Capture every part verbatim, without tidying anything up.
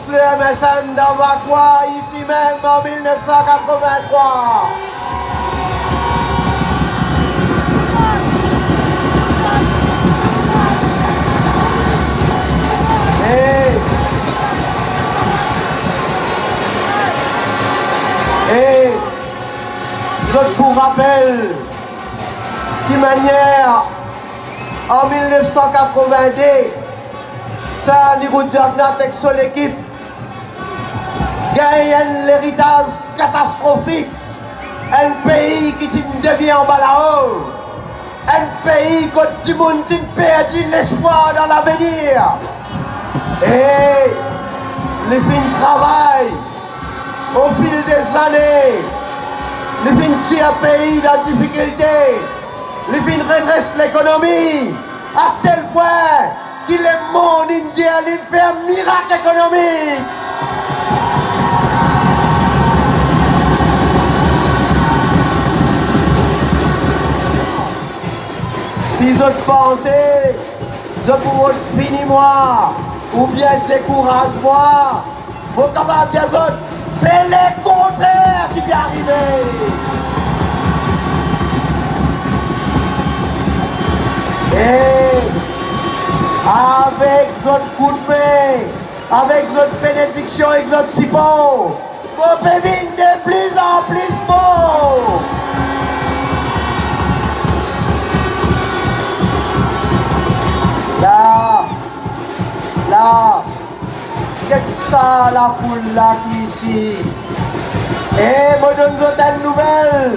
Le M S M dan Vacoas, isi mem, an mil nef san katrovin-trwa. E, e zot pou rapel ki manier, an mil nef san katrovin-de, Sir Neeru Jagannath ek so lekip gagn enn leritaz katastrofik, enn pei ki ti devien anba lao, enn pei kot dimoun ti perdi lespwar dan lavenir. E li finn travay o fil de zane, li finn tir pei dan difikilte, li finn redres lekonomi, a tel pwin ki lemond inn dir li fer mirak ekonomik. Si zot panse zot pou rod fini mwa oubien dekouraz mwa, mo kapav dir zot, se lekontrer ki pe arive. E avek zot koudme, avek zot benediksion ek zot sipor, mo pe vinn de pli an pli for. La, la, get sa lafoul la ki isi. E mo donn zot enn nouvel.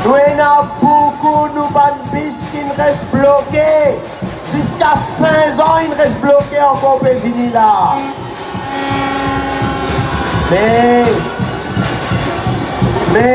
Nou ena boukou nou bann bis ki'nn res bloke, ziska Sin Zan inn res bloke ankor, pe vini la. Me, me,